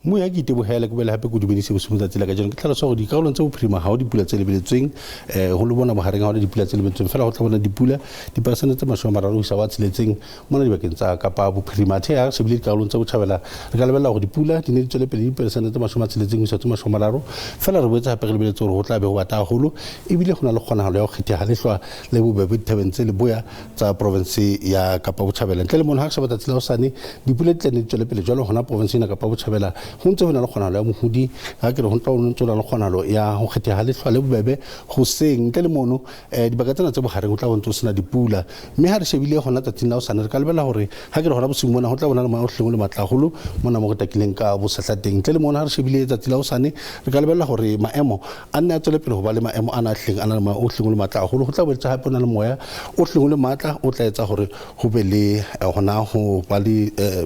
Moya ke itebogele ke boele gape ko dumedise bosigo tsatsi la kajeno ke tlhalosa gore dikarolong tse bophirima ga o dipula tse lebeletsweng um go le bona bogareng ga ona dipula tse lebeletsweng fela go tla bona dipula diperesente tse 30 go isa wa tsheletseng mona dibakeng tsa kapa bophirima athe ya shebile dikarolong tse botjhabela re ka lebelela gore dipula di ne di tswele pele diperesente tse 60 go isa tse 30 fela re boetse gape re lebeletse gore go tla be go bata haholo ebile go na le kgonagalo ya go kgethega lehlwa le bobebe dithabeng tse leboya tsa province ya Kapa Botjhabela. Ntle le mono, ha re sheba tsatsi la hosane, dipula di tla nne di tswele pele jwalo hona province ena Kapa Botjhabela. Ho ntse ho na le kgonahalo ya mohodi, ha ke re ho ntse ho ntse ho na le kgonahalo ya ho kgetheha ha lehlwa le bobebe hoseng. Ntle le mono, eh, dibaka tsena tse bohareng ho tla bo ntse ho sena dipula. Mme ha re shebile hona tsatsing la hosane, re ka lebella hore ha ke re hona bosiung mona ho tla bona le moya o hlileng o le matla haholo mona mo re takileng ka bosehla teng. Ntle le mono, ha re shebile tsatsi la hosane, re ka lebella hore maemo a nne a tswele pele ho ba le maemo ana a hlileng a na le moya o hlileng o le matla haholo. Ho tla boetse hape ho na le moya o hlileng o le matla o tla etsa hore ho be le eh, hona ho ba le eh,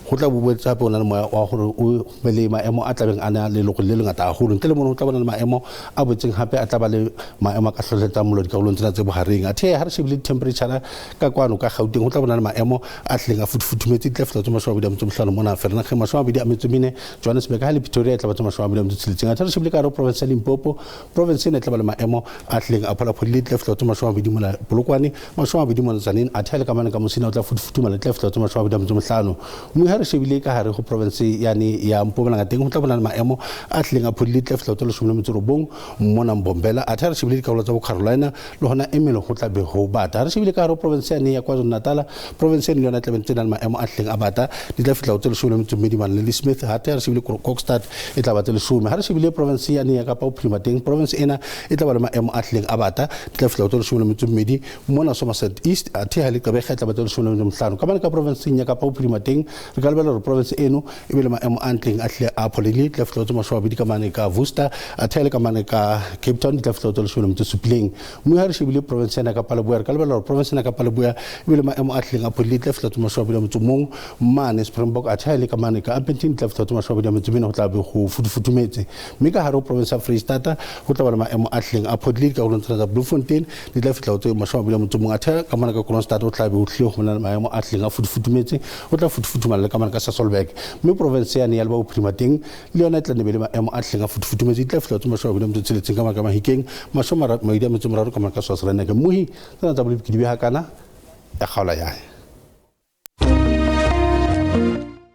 ho tla boetse hape ho na le moya wa hore o be le maemo a tlabeng a na le lerole le lengata haholo. Ntle le mono ho tla bona le maemo a boetseng hape a tla ba le maemo a ka hlohletsang mollo dikarolong tsena tse bohareng. Athe ha re shebile di-temperature ka kwano ka Gauteng ho tla bona le maemo a hlileng a futhumetse di tla fihla tse 25 mona Vereeniging, 24 Johannesburg, ha le Pretoria e tla ba tse 26. Athe re shebile ka hare ho province ya Limpopo, province ena e tla ba le maemo a hlileng a pholaphodile, di tla fihla tse 20 mona Polokwane, 20 mona Tzaneen, athe ha le ka mane ka Musina o tla futhumala, di tla fihla tse 25. Mme ha re shebile ka hare ho province yane ya Mpumalanga teng ho tla bona le maemo a hlileng a phodile, di tla fihla tse 19 mona Mbombela, athe ha re shebile dikarolo tsa bo Carolina le hona Ermelo ho tla be ho bata. Ha re shebile ka hare ho province yane ya KwaZulu-Natal, province eno le yona e tla be ntse e na le maemo a hlileng a bata, di tla fihla ho tse 12 mane Ladysmith, athe ha re shebile Kokstad e tla ba tse 10. Ha re shebile province yane ya Kapa Bophirima teng, province ena e tla ba le maemo a hlileng a bata, di tla fihla ho tse 12 mona Somerset East, athe ha le Gqeberha e tla ba tse 15. Ka mane ka provinceng ya Kapa Bophirima teng, re ka lebella hore province eno e be le maemo a ntleng a hlile a pholehile, di tla fihla ho tse 20 ka mane ka Worcester, athe ha le ka mane ka Cape Town di tla fihla ho tse 17. Mme ha re shebile province ena Kapa Leboya, re ka lebella hore province ena Kapa Leboya e be le maemo a hlileng a pholehile, di tla fihla ho tse 21 mane Springbok, athe ha e le ka mane ka Upington di tla fihla ho tse 24, ho tla be ho futufutumetse. Mme ka hare ho province ya Freistata ho tla ba le maemo a hlileng a phodile dikarolong tsena tsa Bloemfontein, di tla fihla ho tse 21, athe ka mona ka Kroonstad ho tla be ho hlile ho na le maemo a hlileng a futufutumetse, ho tla futufutumala le ka mane ka Sasolburg. Mme province yane ya Leboa Bophirima teng le yona e tla nne be le maemo a hlileng a futufutumetse, di tla fihla ho tse 26 ka mane ka Mahikeng, 23 ka mane ka Swaziland. Mmohi tsena tsa bolebiki di be hakana ya kgaola yae.